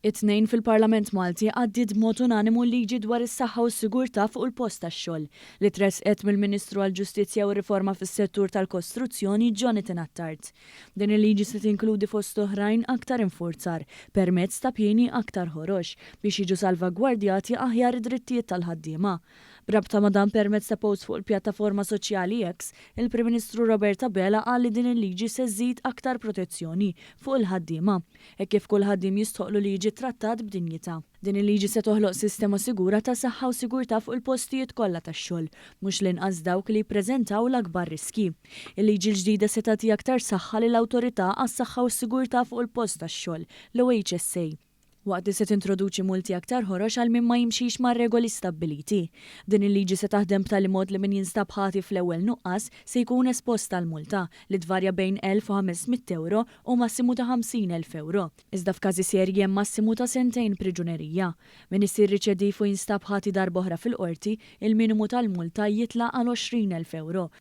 It-Tnejn fil-Parlament Malti għaddiet b'mod unanimu l-Liġi dwar is-Saħħa u s-Sigurtà fuq il-Post tax-Xogħol, li tressqet mill-Ministru għall-Ġustizzja u r-Riforma fis-Settur tal-Kostruzzjoni Jonathan Attard. Din il-liġi se tinkludi fost oħrajn aktar infurzar, permezz ta' pieni aktar ħorox, biex jiġu salvagwardjati aħjar id-drittijiet tal-ħaddiema. B'rabta ma' dan permezz ta' post fuq il-pjattaforma soċjali X, il-Prim Ministru Robert Abela qal li din il-liġi se żżid aktar protezzjoni fuq il-ħaddiema, hekk kif kull ħaddiem jistħoqqlu li jiġi ttrattat b'dinjità. Din il-liġi se toħloq sistema sigura ta' saħħa u sigurtà fuq il-postijiet kollha tax-xogħol, mhux l-inqas dawk li jippreżentaw l-akbar riskji. Il-liġi l-ġdida se tagħti aktar saħħa lill-Awtorità għas-Saħħa u s-Sigurtà fuq il-Post tax-Xogħol, l-OHSA, waqt li se tintroduċi multi aktar ħorox għal min ma jimxix mar-regoli stabbiliti. Din il-liġi se taħdem b'tali mod li min jinstab ħati fl-ewwel nuqqas se jkun espost għal multa, li tvarja bejn 1,500 ewro u massimu ta' 50,000 ewro. Iżda f'każi serji hemm massimu ta' sentejn priġunerija. Min isir riċediv u jinstab ħati darb'oħra fil-qorti, il-minimu tal-multa jitla' għal 20,000 ewro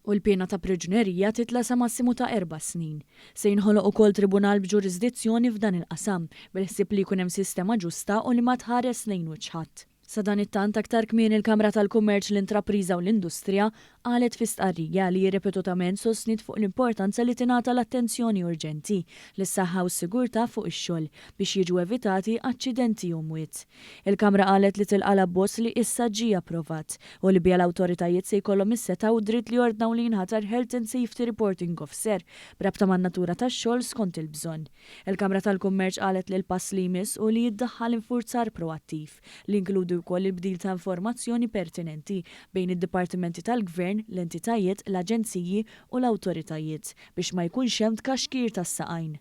u l-piena ta' priġunerija titla' sa massimu ta' erba' snin. Se jinħoloq ukoll tribunal b'ġurisdizzjoni f'dan il-qasam, bil-ħsieb li jkun hemm sistema ġusta u li ma tħares lejn wiċċ ħadd. Sadanittant, aktar kmieni l-Kamra tal-Kummerċ, l-Intrapriża u l-Industrija qalet fi stqarrija li hi ripetutament sostniet fuq l-importanza li tingħata l-attenzjoni urġenti lis-saħħa u s-sigurtà fuq ix-xogħol biex jiġu evitati aċċidenti u mwiet. Il-Kamra qalet li tilqa' l-abbozz li issa ġie approvat u li biha l-awtoritajiet se jkollhom is-setgħa u d-dritt li jordnaw li jinħatar Health and Safety Reporting Officer b'rabta man-natura tax-xogħol skont il-bżonn. Il-Kamra tal-Kummerċ qalet li l-pass li jmiss hu li jiddaħħal infurzar proattiv, li jinkludi wkoll il-bdil ta' informazzjoni pertinenti bejn id-dipartimenti tal-Gvern, l-entitajiet, l-aġenziji u l-awtoritajiet, biex ma jkunx hemm tkaxkir tas-saqajn.